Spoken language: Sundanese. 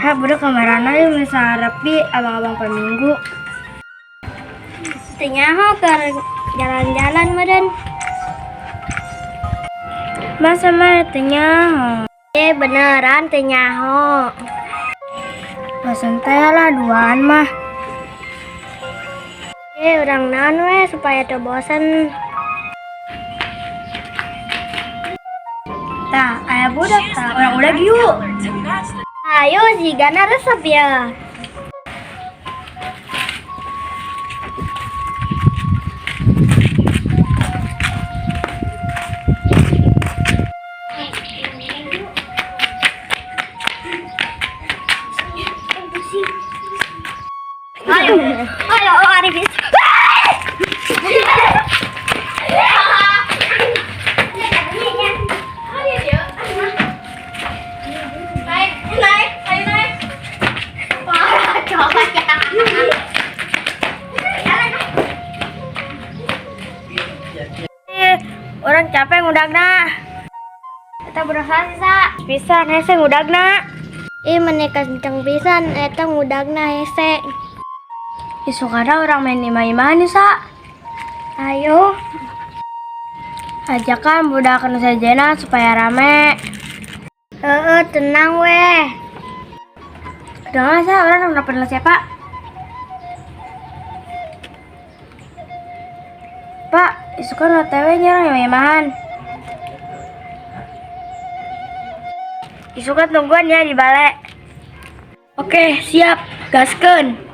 Ha, budak kamarana yeuh bisa rapi abang-abang per minggu. Teu nyaho keur jalan-jalan meureun. Masa mah teu nyaho? Eh, beneran teu nyaho. Bosen teh lah duaan mah. Eh, urang naon we supaya teu bosen. Tah, aya budak tah, urang udah yuk. Ayo, sigana resep ya. Ayo, ayo, Arif. Naik, naik, ayo naik. Parah, coba ya. Eh, urang capek ngudagna. Eta budak sa. Pisan hese ngudagna. Ih, meni kenceng pisan eta ngudagna hese. Isukana urang main imah-imahan nih, Sa. Ayo. Ajakan budak nu sejena supaya rame. Heeh, tenang weh. Udah sa, urang udah pernah siapa? Pak, isukan OTW nya urang imah-imahan. Isukan tungguan ya di balai. Oke, siap. Gaskeun.